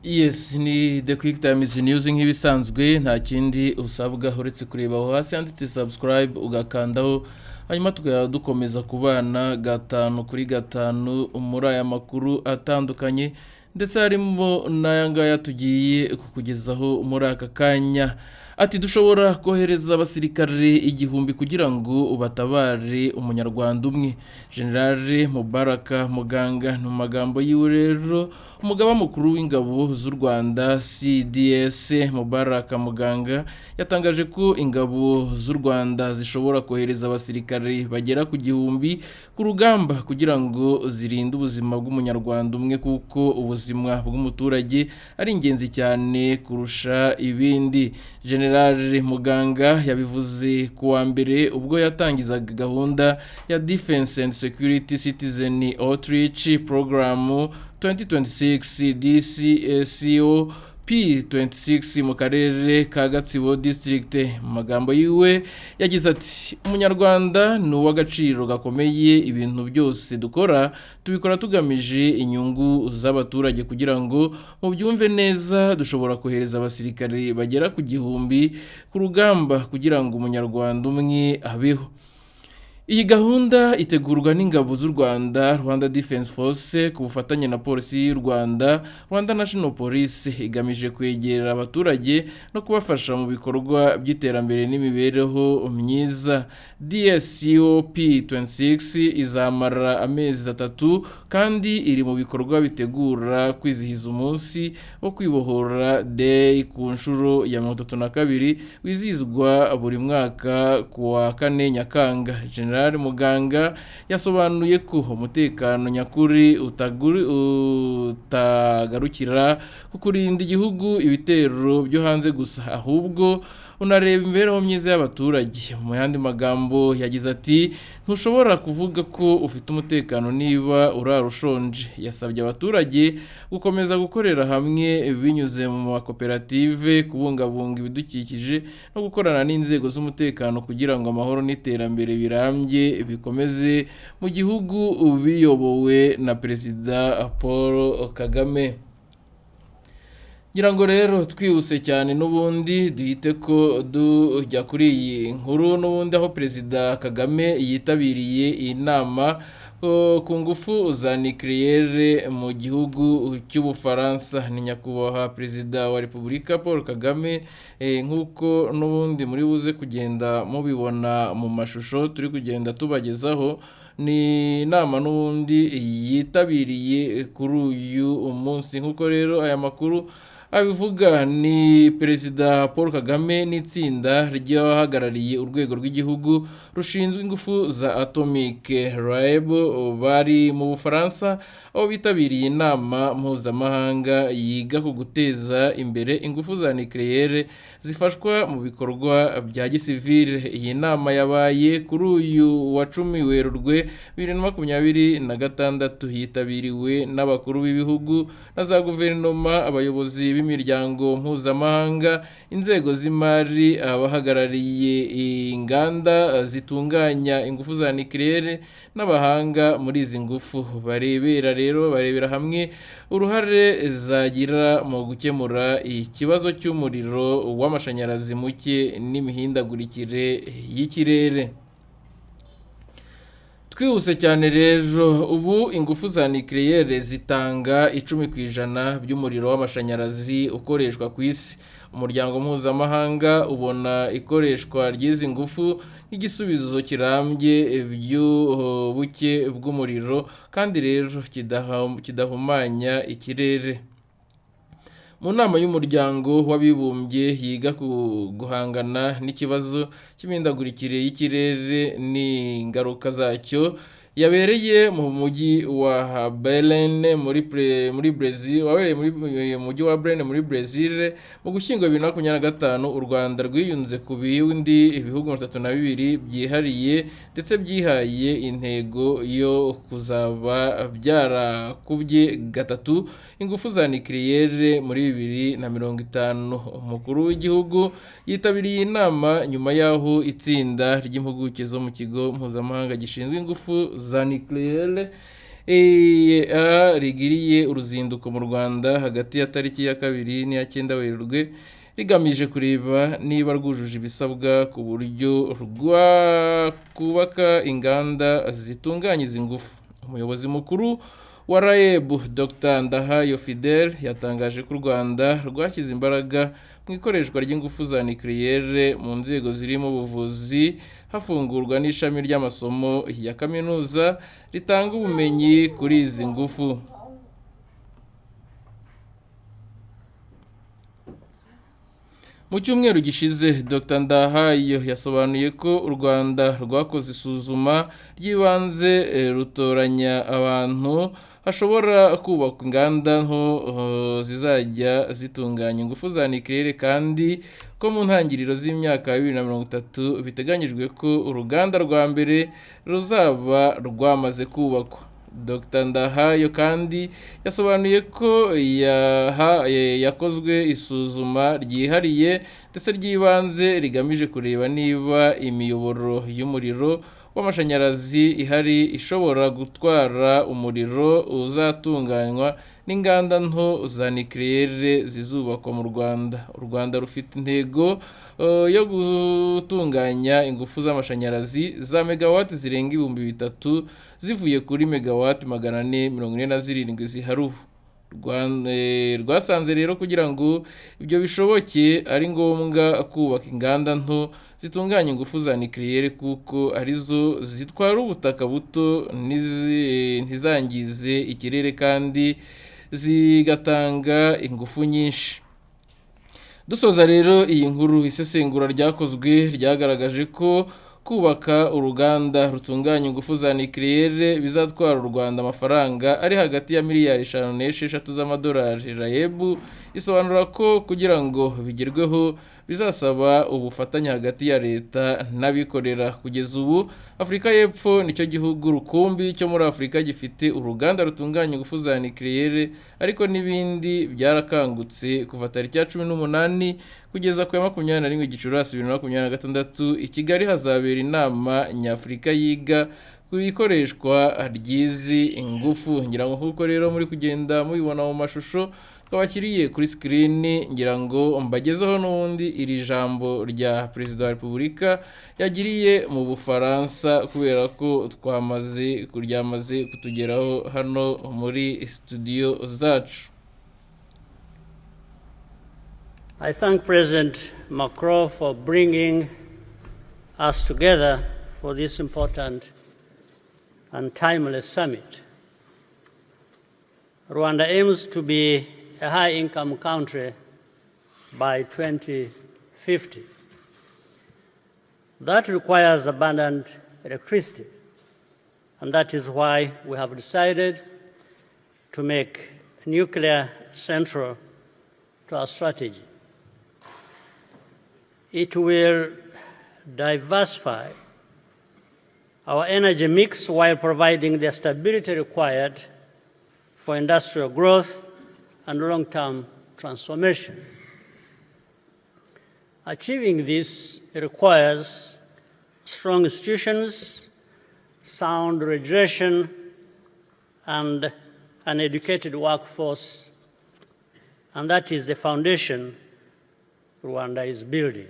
Yes, ni The Quick Times News nk'ibisanzwe. Nta kindi usabwa uretse kureba aho hasi handitse subscribe, ugakandaho, hanyuma tukajya dukomeza kubana gatanu kuri gatanu muri aya makuru atandukanye, ndetse harimo n'aya ngaya tugiye kukugezaho muri aka kanya. Ati: "Dushobora kohereza abasirikare 1000 kugira ngo batabare Umunyarwanda umwe." General Mubaraka Muganga, mu magambo yiwe rero, umugaba mukuru w'ingabo z'u Rwanda, CDS Mubaraka Muganga, yatangaje ko ingabo z'u Rwanda zishobora kohereza abasirikare bagera ku 1000 ku rugamba kugira ngo zirinde ubuzima bw'Umunyarwanda umwe, kuko ubuzima bw'umuturage ari ingenzi cyane kurusha ibindi. General Muganga yabivuze ku wa mbere ubwo yatangizaga gahunda ya Defense and Security Citizen Outreach Program 2026, DCSO P26, mu karere ka Gatsibo District. Mu magambo yiwe yagize ati: "Umunyarwanda ni uw'agaciro gakomeye. Ibintu byose dukora tubikora tugamije inyungu z'abaturage. Kugira ngo mubyumve neza, dushobora kohereza abasirikare bagera ku 1000 ku rugamba kugira ngo Umunyarwanda umwe abeho." Iyi gahunda itegurwa n'ingabo z'u Rwanda, Rwanda Defense Force, ku bufatanye na Polisi y'u Rwanda, Rwanda National Police, igamije kwegera abaturage no kubafasha mu bikorwa by'iterambere n'imibereho myiza. DSCOP 26 izamara amezi 3 kandi iri mu bikorwa bitegura kwizihiza umunsi wo Kwibohora Day ku nshuro ya 32, wizihizwa buri mwaka ku wa 4 Nyakanga. General Muganga yasobanuye ko umutekano nyakuri utagarukira ku kurinda igihugu ibitero byo hanze gusa, ahubwo unareba imibereho myiza y'abaturage. Mu yandi magambo yagize ati: "Ntushobora kuvuga ko ufite umutekano niba urara ushonje." Yasabye abaturage gukomeza gukorera hamwe binyuze mu makoperative, kubungabunga ibidukikije no gukorana n'inzego z'umutekano kugira ngo amahoro n'iterambere birambye bikomeze mu gihugu biyobowe na Perezida Paul Kagame. Ngira ngo rero twihuse cyane n'ubundi duhite ko tujya kuri iyi nkuru n'ubundi, aho Perezida Kagame yitabiriye iyi nama ku ngufu za nucléaire mu gihugu cy'Ubufaransa. Ni Nyakubahwa Perezida wa Repubulika Paul Kagame, nk'uko n'ubundi muri buze kugenda mubibona mu mashusho turi kugenda tubagezaho. Ni inama n'ubundi yitabiriye kuri uyu munsi. Nk'uko rero aya makuru abivuga, ni Perezida Paul Kagame n'itsinda ry'abahagarariye Urwego rw'Igihugu rushinzwe Ingufu za Atomic, RAEB, bari mu Bufaransa aho bitabiriye inama mpuzamahanga yiga ku guteza imbere ingufu za nucléaire zifashwa mu bikorwa bya gisivile. Iyi nama yabaye kuri uyu wa 10 Werurwe 2026, yitabiriwe n'abakuru b'ibihugu na za guverinoma, abayobozi b'imiryango mpuzamahanga, inzego z'imari, abahagarariye inganda zitunganya ingufu za nucléaire n'abahanga muri izi ngufu. Barebera rero, barebera hamwe uruhare zagira mu gukemura ikibazo cy'umuriro w'amashanyarazi muke n'imihindagurikire y'ikirere. Twihuse cyane rero, ubu ingufu za nucléaire zitanga 10% by'umuriro w'amashanyarazi ukoreshwa ku isi. Umuryango mpuzamahanga ubona ikoreshwa ry'izi ngufu nk'igisubizo kirambye by'ubuke bw'umuriro, kandi rero kidahumanya ikirere. Mu nama y'Umuryango w'Abibumbye yiga ku guhangana n'ikibazo cy'imihindagurikire y'ikirere n'ingaruka zacyo, yabereye mu mujyi wa Belém muri Brazil, wabereye muri mu mujyi wa Belém muri Brazil mu Gushyingo 2025, u Rwanda rwiyunze ku bindi bihugu 32 byihariye ndetse byihaye intego yo kuzaba byarakubye gatatu ingufu za nucléaire muri 2050. Umukuru w'igihugu yitabiriye inama nyuma y'aho itsinda ry'impuguke zo mu Kigo Mpuzamahanga gishinzwe Ingufu za Nucléaire IAEA rigiriye uruzinduko mu Rwanda hagati ya tariki ya 2 n'iya 9 Werurwe, rigamije kureba niba rwujuje ibisabwa ku buryo rwakubaka inganda zitunganya izi ngufu. Umuyobozi mukuru wa RAEB, Dr Ndahayo Fidel, yatangaje ko u Rwanda rwashyize imbaraga mu ikoreshwa ry'ingufu za nucléaire mu nzego zirimo ubuvuzi, hafungurwa n'ishami ry'amasomo ya kaminuza ritanga ubumenyi kuri izi ngufu. Mu cyumweru gishize, Dr Ndahayo yasobanuye ko u Rwanda rwakoze isuzuma ry'ibanze, rutoranya abantu hashobora kubakwa inganda nto zizajya zitunganya ingufu za nucléaire, kandi ko mu ntangiriro z'imyaka ya 2030 biteganyijwe ko uruganda rwa mbere ruzaba rwamaze kubakwa. Dr Ndahayo kandi yasobanuye ko yakozwe isuzuma ryihariye ndetse ry'ibanze rigamije kureba niba imiyoboro y'umuriro w'amashanyarazi ihari ishobora gutwara umuriro uzatunganywa n'inganda nto za nucléaire zizubakwa mu Rwanda. U Rwanda rufite intego yo gutunganya ingufu z'amashanyarazi za megawati zirenga 3000 zivuye kuri megawati 447 zihari ubu. Rwasanze rero kugira ngo ibyo bishoboke ari ngombwa kubaka inganda nto zitunganya ingufu za nucléaire, kuko arizo zitwara ubutaka buto, ntizangize ikirere kandi zigatanga ingufu nyinshi. Dusoza rero iyi nkuru, isesengura ryakozwe ryagaragaje ko kubaka uruganda rutunganya ingufu za nucléaire bizatwara u Rwanda amafaranga ari hagati ya miliyari 5 n'esheshatu z'amadolari. RAEB isobanura ko kugira ngo bigerweho bizasaba ubufatanye hagati ya leta n'abikorera. Kugeza ubu Afurika y'Epfo nicyo gihugu rukumbi cyo muri Afurika gifite uruganda rutunganya ingufu za nucléaire, ariko n'ibindi byarakangutse. Kuva tariki ya 18 kugeza ku ya 21 Gicurasi 2026, i Kigali hazabera inama nyafurika yiga ku ikoreshwa ry'izi ngufu. Ngira ngo nk'uko rero muri kugenda mubibona mu mashusho twabashyiriye kuri sikirini, ngira ngo mbagezeho n'ubundi iri jambo rya Perezida wa Repubulika yagiriye mu Bufaransa, kubera ko ryamaze kutugeraho hano muri studio zacu. I thank President Macron for bringing us together for this important and timely summit. Rwanda aims to be a high-income country by 2050. That requires abundant electricity, and that is why we have decided to make nuclear central to our strategy. It will diversify our energy mix while providing the stability required for industrial growth and long-term transformation. Achieving this requires strong institutions, sound regulation, and an educated workforce, and that is the foundation Rwanda is building.